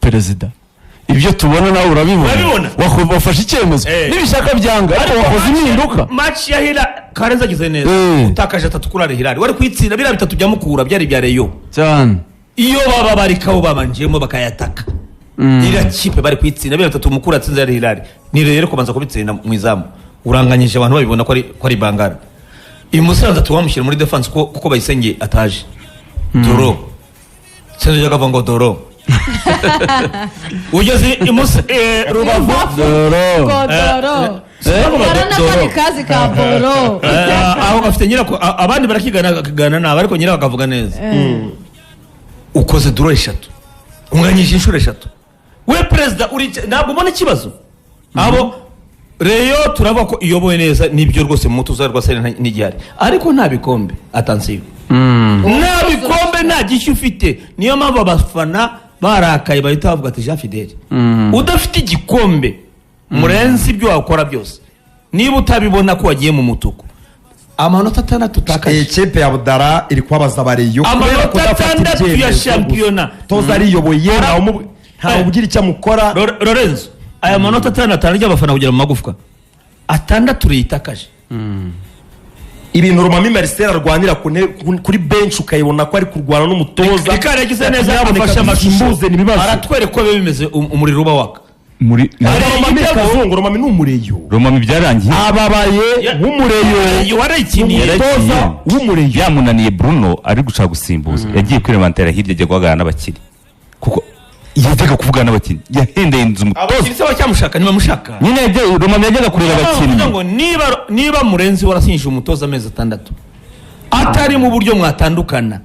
Perezida, ibyo tubona nawe urabibona. Urabibona. Wafashe icyemezo, nibishaka byanga, ariko wakoze impinduka. Match ya Hilal, Karenzi agize neza. Utakaje atatu kuri Al Hilal, wari kuyitsinda. Biriya bitatu bya Mukura byari ibya Rayon. Cyane. Iyo baba barikaho babanjiyemo bakayataka, iriya kipe bari kuyitsinda. Biriya bitatu Mukura yatsinze Al Hilal, ni Rayon kubanza kubitsinda mu izamu. Uranganyije, abantu babibona ko ari bangara. Uyu Musanze tuwamushyira muri defense kuko Bayisenge ataje. Draw sinzi, ujya ngo draw ugeze i Rubavu. Draw. Godoro. Ngo Hari n'akandi kazi ka boro. Aho gafite nyirako, abandi barakigana bakigana nabi, ariko nyirako akavuga neza. Ukoze draw eshatu, unganyije inshuro eshatu. We perezida ntabwo ubona ikibazo. Abo Rayon turavuga ko iyobowe neza, nibyo rwose, mu mutuzo rwose ntigihari, ariko nta bikombe, attention, nta bikombe, nta gishya ufite. Niyo mpamvu abafana barakaye, bahita bavuga ati: "Jean Fidele, udafite igikombe, Murenzi, ibyo wakora byose, niba utabibona ko wagiye mu mutuku, amanota 6 Iyi utakaje." kipe ya Budara iri kubabaza abariyo kubera Amanota kudafata 6 ya ibyemezo. shampiyona. Gusa toza ariyoboye, ntawe ugira icyo amukora. Lorenzo, aya manota 6 ry'abafana kugera mu magufwa, 6 urayitakaje. Ibintu Romami Marcel arwanira kuri bench, ukayibona ko ari kurwana n'umutoza. Rikari yagize neza, Nyamuneka afashe amashusho. dusimbuze, ni ibibazo. Aratwereka uko biba bimeze, umuriro uba waka. Muri Hari Romami igitego. Kazungu, Romami ni umureyo. Romami byarangiye. Ababaye nk'umureyo. Warayikiniye. Umutoza w'umureyo. Yamunaniye Bruno, ari gushaka gusimbuza, yagiye kwiremantera hirya, ajya guhagarara n'abakinnyi, kuko yajyaga kuvugana n'abakinnyi, yahendeye inzu umutoza. Abakinnyi se baracyamushaka? Ntibamushaka. Nyine Romami yajyaga kureba Bavuga abakinnyi. ngo niba Murenzi warasinyishije umutoza amezi 6 atari mu buryo mwatandukana,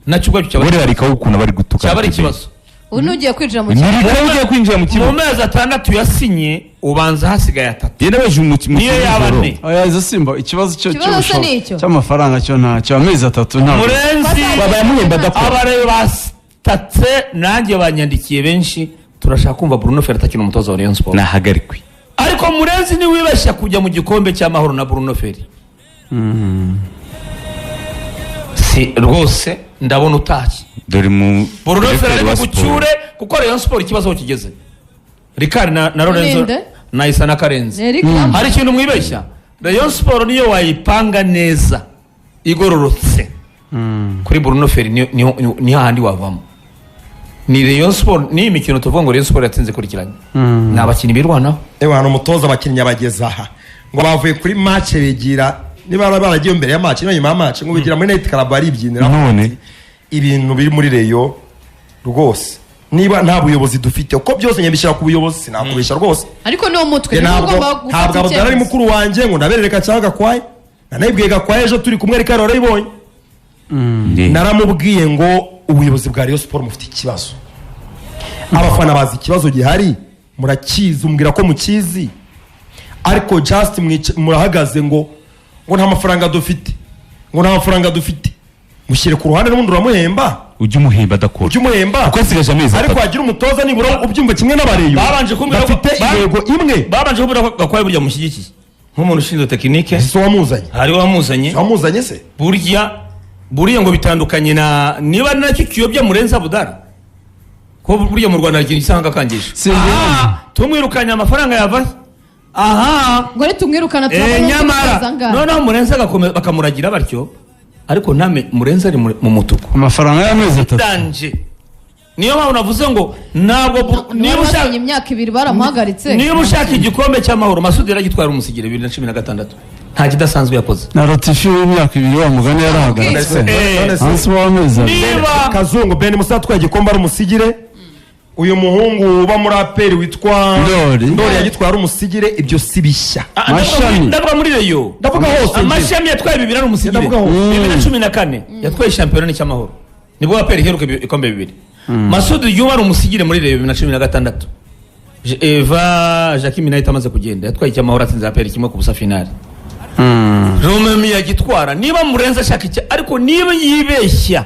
nacyo ubwacyo cyaba Bore barikaho ukuntu bari gutukana. cyaba ari ikibazo. Ubu ntugiye kwinjira mu kibuga. Nirikaho ugiye kwinjira mu Mu kibuga. mezi 6 yasinye, ubanza hasigaye 3. Yenda baje umukinnyi. Niyo yaba 4. Oya, izo simba ikibazo cyo Ikibazo se ni icyo? cy'amafaranga cyo ntacyo, amezi 3 ntabwo. Murenzi Bayamuhemba adakora. Abareba batatse, nanjye banyandikiye benshi, turashaka kumva Bruno Ferry atakina umutoza wa Rayon Sport. Nahagarikwe. Ariko Murenzi, niwibeshya kujya mu gikombe cy'Amahoro na Bruno Ferry, si rwose ndabona utashye. Dore mu Bruno Ferry directeur ariko wa siporo. gucyure, kuko Rayon Sport ikibazo aho kigeze, Rikari na Lorenzo Ninde? na Isa na Karenzi. Eric. Hari ikintu mwibeshya: Rayon Sport niyo wayipanga neza igororotse kuri Bruno Ferry, ni hahandi wavamo. Ni Rayon Sport, n'iyi mikino tuvuga ngo Rayon Sport yatsinze ikurikiranye, ni abakinnyi birwanaho. Ewa, hano umutoza abakinnyi abageza aha ngo bavuye kuri match, bigira niba bari baragiye mbere ya match, niba nyuma ya match, ngo bigira muri night club baribyinira. None? Ibintu biri muri Rayon rwose, niba nta buyobozi dufite, uko byose nyabishyira ku buyobozi, sinakubeshya rwose. Ariko niwo mutwe Njye niwo ntabwo ugomba gufata ntabwo Abudara ari icyemezo. mukuru wanjye ngo ndaberereka cyangwa Gakwaya. Nanayibwiye Gakwaya ejo turi kumwe, ariko yarayibonye. Naramubwiye ngo ubuyobozi bwa Rayon Sport mufite ikibazo, abafana bazi ikibazo gihari, murakizi, umbwira ko mukizi, ariko just murahagaze ngo nta mafaranga dufite, ngo nta mafaranga dufite. Mushyire ku ruhande, n'ubundi uramuhemba. Ujye umuhemba adakora. Ujye umuhemba. Kuko asigaje amezi Ariko 3. wagira umutoza nibura ubyumva kimwe n'abareyo Babanje kumbwira ko bafite intego imwe. Babanje kumbwira ko Gakwaya burya mushyigikiye nk'umuntu ushinzwe technique. Si wamuzanye? Hari wamuzanye. Si wamuzanye se? Burya buriya ngo bitandukanye na niba ari nacyo kiyobya Murenzi Abudara, ko burya mu Rwanda hari ikintu gisa nk'agakangisho. Sinzi. Aha, tumwirukanye amafaranga yava he? Aha. Ngo nitumwirukana turabona Nyamara uko angahe. noneho Murenzi agakomeza bakamuragira batyo, ariko ntame Murenzi ari mu mutuku. Amafaranga y'amezi 3. Danje, niyo mpamvu navuze ngo ntabwo niba ushaka Basinye imyaka 2 baramuhagaritse. Niba ushaka igikombe cy'Amahoro, Masudi yaragitwara umusigire 2016, nta kidasanzwe yakoze. Na Rotifi w'imyaka 2 wa mugani yarahagaritswe. None se- Hansi w'amezi 2. Niba Kazungu Ben Musa atwaye igikombe ari umusigire, uyu muhungu uba muri APR witwa Ndori. Ndori yagitwaye ari umusigire, ibyo si bishya. Ah, ndavuga Mashami. ndavuga muri Rayon. Ndavuga hose njye. Amashami yatwaye bibiri ari umusigire. Ndavuga hose. 2014 yatwaye shampiyona n'icyamahoro, nibwo APR iheruka ibikombe bibiri. Masudi yuba ari umusigire muri Rayon 2016, Eva Jacques Minayita amaze kugenda, yatwaye icyamahoro atsinze APR 1-0 finale. Romemi yagitwara. Niba Murenzi ashaka icya, ariko niba yibeshya,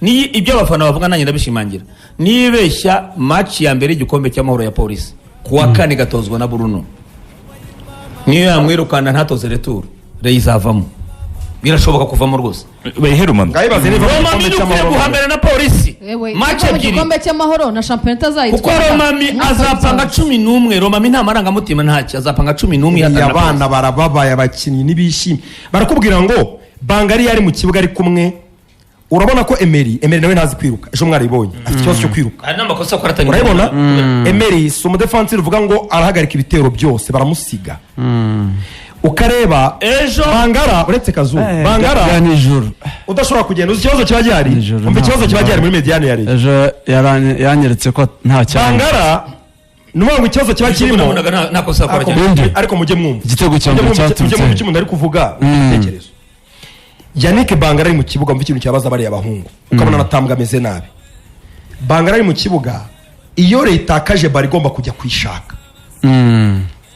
ni ibyo abafana bavuga, nanjye ndabishimangira, nibeshya match ya mbere y'igikombe cy'Amahoro ya Polisi ku wa kane igatozwa na Bruno, niyo yamwirukana ntatoze retour, Rayon izavamo. Birashoboka kuvamo rwose. Bayihe Romami. Ngayibaze niba mu Romami gikombe ni ukwiye cy'amahoro. guhangana na Polisi Ewe, match iva mu ebyiri, gikombe cy'amahoro na shampiyona kuko itazayitwara. Romami Umwaka azapanga w'ibyago. 11. Romami nta marangamutima, ntacyo, azapanga 11 Iyi ihatana na abana Polisi. barababaye, abakinnyi ntibishimye, barakubwira ngo Bangari yari mu kibuga ari kumwe. Urabona ko Emery nawe ntazi kwiruka, ejo mwaribonye afite ikibazo cyo kwiruka. Hari n'amakosa akora atari. Urabibona, Emery si umudefanseri uvuga ngo arahagarika ibitero byose, baramusiga. Ukareba Ejo Bangara, uretse Kazuba, Bangara Bwa nijoro. udashobora kugenda. Uzi ikibazo kiba gihari? Nijoro Umva, ikibazo ntabwo kiba gihari muri médiane ya Rayon. Ejo yanyeretse ko nta cyane. Bangara, ni ukuvuga ngo ikibazo kiba Ejo kirimo nabonaga nta kosa akora ariko cyane. Ubundi. Ariko mujye mwumva. Igitego cya Mujye mbere mwumva cyaturutse mujye mwumva icyo umuntu ari kuvuga, igitekerezo. Yannick Bangara ari mu kibuga, mva ikintu cyabaza bariya bahungu, ukabona anatambwa ameze nabi. Bangara ari mu kibuga, iyo leta itakaje bari igomba kujya kuyishaka.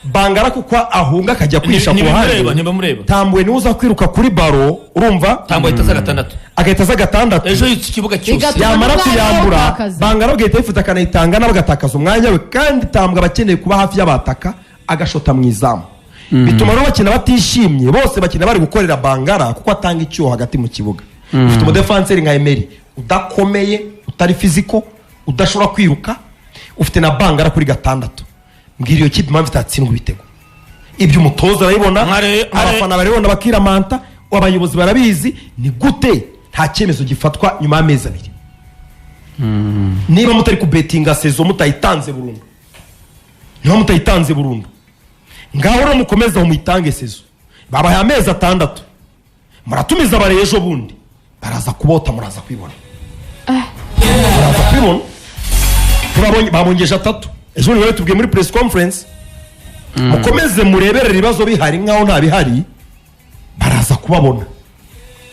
Bangara kuko ahunga akajya kwisha ku Ntibimureba, ruhande. ntibamureba. Tambuwe niwe uza kwiruka kuri baro, urumva? Tambo ahita aza gatandatu. Agahita aza gatandatu. Ejo yitse ikibuga cyose. Bigatuma Yamara n'umwanya wo kuyambura, gutakaza. Bangara agahita yifata akanayitanga, nawe agatakaza umwanya we, kandi Tambwa aba akeneye kuba hafi y'abataka agashota mu izamu. Bituma rero bakina batishimye, bose bakina bari gukorera Bangara kuko atanga icyuho hagati mu kibuga. Ufite umudefanseri nka Emery udakomeye, utari physical, udashobora kwiruka, ufite na Bangara kuri gatandatu. Mbwira iyo kipe impamvu itatsindwa ibitego. Ibyo umutoza arabibona, abafana barabibona bakiramanta, abayobozi barabizi. Ni gute nta cyemezo gifatwa nyuma y'amezi 2? Niba mutari kubetinga saison, mutayitanze burundu, niba mutayitanze burundu, ngaho rero mukomeze aho muyitange saison. Babahaye amezi 6, muratumiza bare ejo bundi baraza kubota, muraza kwibona, muraza kwibona. Babongeje 3 ejo bundi, tubwiye muri press conference. Mukomeze mureberere ibibazo bihari nkaho nta bihari, baraza kubabona.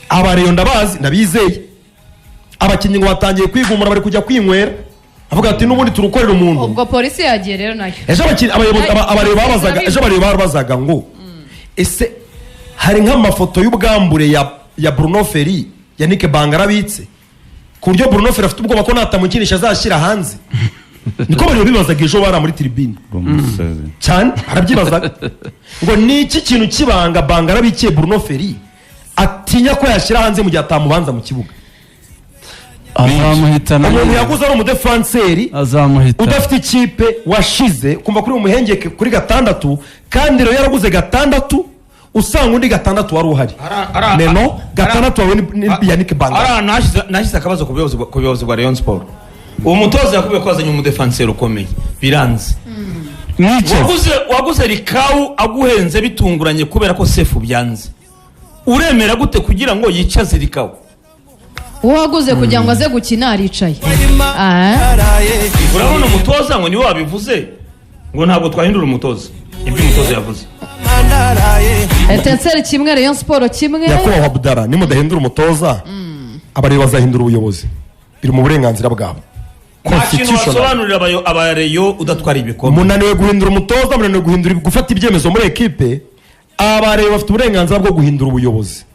Abareyo ndabazi, ndabizeye. Abakinnyi ngo batangiye kwigumura, bari kujya kwinywera, avuga ati n'ubundi turukorera umuntu. Ubwo Polisi yagiye rero nayo. Ejo abakinnyi, abayobozi, abareba babazaga, ejo abareba babazaga ngo ese hari nk'amafoto y'ubwambure ya Bruno Ferry, Yannick Bangara abitse, ku buryo Bruno Ferry afite ubwoba ko natamukinisha azashyira hanze? Niko bareba bibazaga ejo bari muri tribune. Umusazi. Cyane, arabyibazaga ngo ni iki kintu kibanga Bangara abikiye Bruno Ferry, atinya ko yashyira hanze mu gihe atamubanza mu kibuga? Azamuhitana. Umuntu yaguze ari umudefanseri Azamuhitana. udafite ikipe, washize kumva kuri umuhengeke kuri gatandatu, kandi rero yaraguze gatandatu, usanga undi gatandatu wari uhari neno gatandatu wawe ni Yannick Bangara. Ari ahantu nashyize akabazo ku buyobozi bwa Rayon Sport. Uwo mutoza yakubwiye ko azanye umudefanseri ukomeye, biranze. Mwicaze. Waguze Rikawu aguhenze bitunguranye kubera ko Sefu byanze, uremera gute kugira ngo yicaze Rikawu? Uwo waguze kugira ngo aze gukina aricaye. Ah. Urabona umutoza ngo niwe wabivuze ngo ntabwo twahindura umutoza, ibyo umutoza yavuze. Etincelles 1, Rayon Sport 1. Nyakubahwa Budara, nimudahindura umutoza, abareba bazahindura ubuyobozi, biri mu burenganzira bwabo. Nta kintu Constitutional. wasobanurira abareyo udatwara ibikombe. Munaniwe guhindura umutoza, munaniwe guhindura, gufata ibyemezo muri ekipe. Abareba bafite uburenganzira bwo guhindura ubuyobozi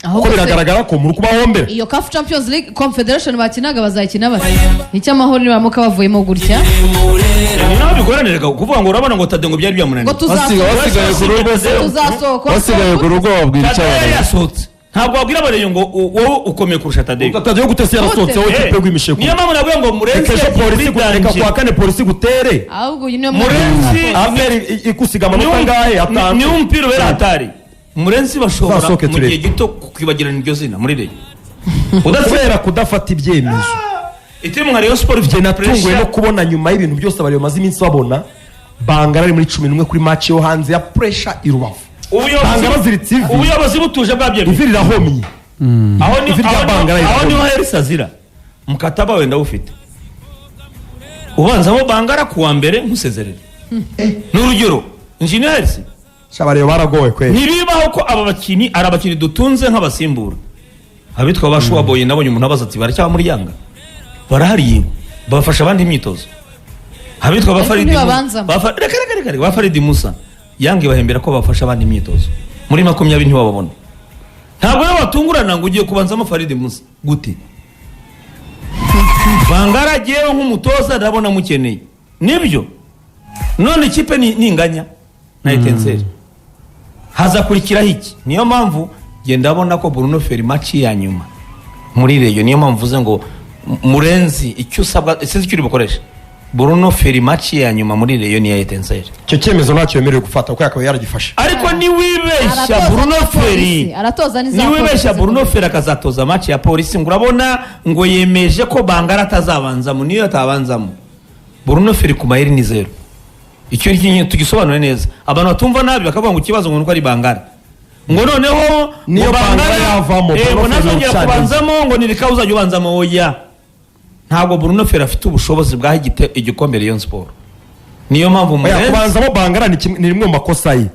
kuko Ahubwo se, biragaragara ko muri kubahombera. iyo CAF Champions League Confederation bakinaga bazayikina bate? Icy'amahoro nibaramuka bavuyemo gutya. Ni naho bigoraniraga kuvuga ngo urabona ngo Tade ngo byari byamunaniye. Ngo tuzasohoka. Basigaye ku rugo se? Tuzasohoka. Basigaye ku rugo babwira icyo Tade yari abareba. yasohotse, ntabwo wabwira abareyo ngo wowe ukomeye kurusha Tadeyo. Tadeyo gute se yarasohotse wowe ikipe rw'imisheku? Niyo mpamvu navuga ngo Murenzi Reka ejo yagiye Polisi muri reka danger. kuwa kane Polisi gutere. Ahubwo uyu niwe Murenzi APR ikusiga amanota angahe? 5. Niwo umupira ubera hatari. Murenzi bashobora Uzasohoke mu turebe. gihe gito kwibagirana iryo zina muri Rayon. Kubera kudafata ibyemezo. Itimu nka Rayon Sport ifite Njye natunguwe pressure. no kubona nyuma y'ibintu byose abareba bamaze iminsi babona Bangara ari muri 11 kuri match yo hanze ya pressure i Rubavu. Bangara baziritse ivi. Ubuyobozi butuje bwabyemeye. Ivi rirahomye. Aho ni Ivi rya Bangara aho rirahomye. niho Herisi azira mukataba wenda ufite ubanzamo Bangara kuwa mbere nkusezerere, ni urugero, injinia Herisi. Abareba baragowe kweli. Ntibibaho ko aba bakinnyi ari abakinnyi dutunze nk'abasimbura, abitwa ba Shuwaboyi. Nabonye umuntu abaza ati baracyaba muri Yanga? Barahari yego, bafasha abandi imyitozo. Abitwa ba Ariko Faridi Musa ntibabanzamo. Reka reka reka reka, ba Faridi Musa, Yanga ibahembera ko bafasha abandi imyitozo, muri 20 ntiwababona. Ntabwo rero watungurana ngo ugiye kubanzamo Faridi Musa gute? Bangara agiyeho nk'umutoza ndabona mukeneye, nibyo. None ikipe ni ninganya na Etincelles hazakurikiraho iki? Niyo mpamvu Njye ndabona ko Bruno Ferry match ya nyuma muri Rayon, niyo mpamvu mvuze ngo Murenzi, icyo usabwa sinzi icyo uri bukoreshe. Bruno Ferry match ya nyuma muri Rayon ni iya Etincelle. Icyo cyemezo ntacyo yemerewe gufata kuko yakaba yaragifashe. Ariko niwibeshya Aratoza Bruno na Ferry polisi, aratoza n'iza niwibeshya polisi. Bruno Ferry akazatoza match ya Polisi, ngo urabona ngo yemeje ko Bangara atazabanzamo, niyo atabanzamo Bruno Ferry ku mayeri ni zero. Icyo ni tugisobanure neza, abantu batumva nabi bakavuga ngo ikibazo ngo nuko ari Bangara, ngo noneho Niyo ngo Bangara yavamo, ngo Bruno Ferry nazongera ucyari. kubanzamo, ngo ni reka uzajya ubanzamo. Oya, ntabwo Bruno Ferry afite ubushobozi bwaha igikombe Rayon Sport, niyo mpamvu Oya, Murenzi kubanzamo Bangara ni rimwe mu makosa ye,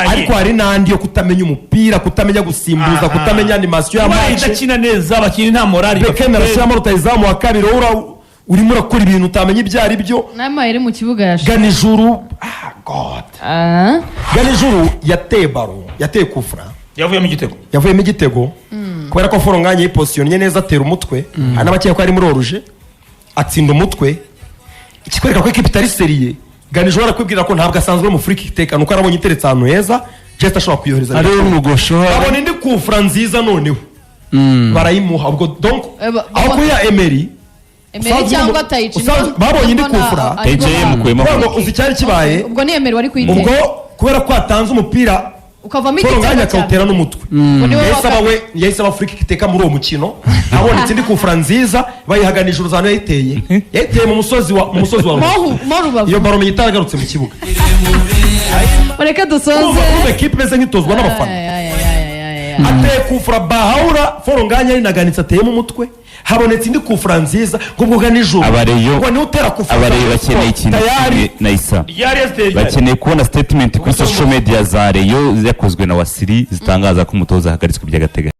ariko hari n'andi yo kutamenya umupira, kutamenya gusimbuza, kutamenya animation ya kuba match. idakina neza, abakinnyi nta morali Bekeni bafite. arashyiramo rutayizamu wa kabiri, wowe urimo urakora ibintu utamenya ibyo ari byo. N'amayeri mu kibuga yashize. Ganijuru, ah God, Ganijuru yateye ballon, yateye kufra Yavuyemo igitego. Yavuyemo igitego kubera ko Foronganye yiposiyonnye neza, atera umutwe. Hari n'abakeka ko ari muri hors-jeu, atsinda umutwe, ikikwereka ko ekipa itari sérieux. Ganijuru arakwibwira ko ntabwo asanzwe mu free kick taker, nuko arabonye iteretse ahantu heza, just ashobora kuyohereza. Ariwe mugosho. Babona indi kufra nziza, noneho barayimuha ubwo. Donc aho kuyiha Emery Emery usanzwe cyangwa Tayici. Babonye indi kufura. Tayici yamukuyemo. Kubera ngo uzi icyari kibaye? Ubwo ni Emery wari kuyitera. Ubwo kubera ko atanze umupira, ukavamo Paul igitego Nganya cyane. akawutera n'umutwe. Ubwo niwe Yahise aba we, yahise aba free kick taker muri uwo mukino. Habonetse indi kufura nziza, bayihaganisha uruzano, yayiteye mu musozi wa Rubavu. Mo Rubavu. Iyo ballon itaragarutse mu kibuga. Mureke dusoze. Urumva ekipe imeze nk'itozwa n'abafana. Ay, ay, ay, ay, ay, ay. Ateye kufura bahawura, Foronganya arinaganitse, ateyemo umutwe. Habonetse indi kufura nziza ngo ubwo nijoro Abareyo ngo niwe utera kufura. Abareyo bakeneye ikintu Tayari. kimwe na Isa. Ryari yateye? Bakeneye kubona statement kuri social media za Rayon yakozwe na Wasiri zitangaza ko umutoza ahagaritswe by'agateganyo.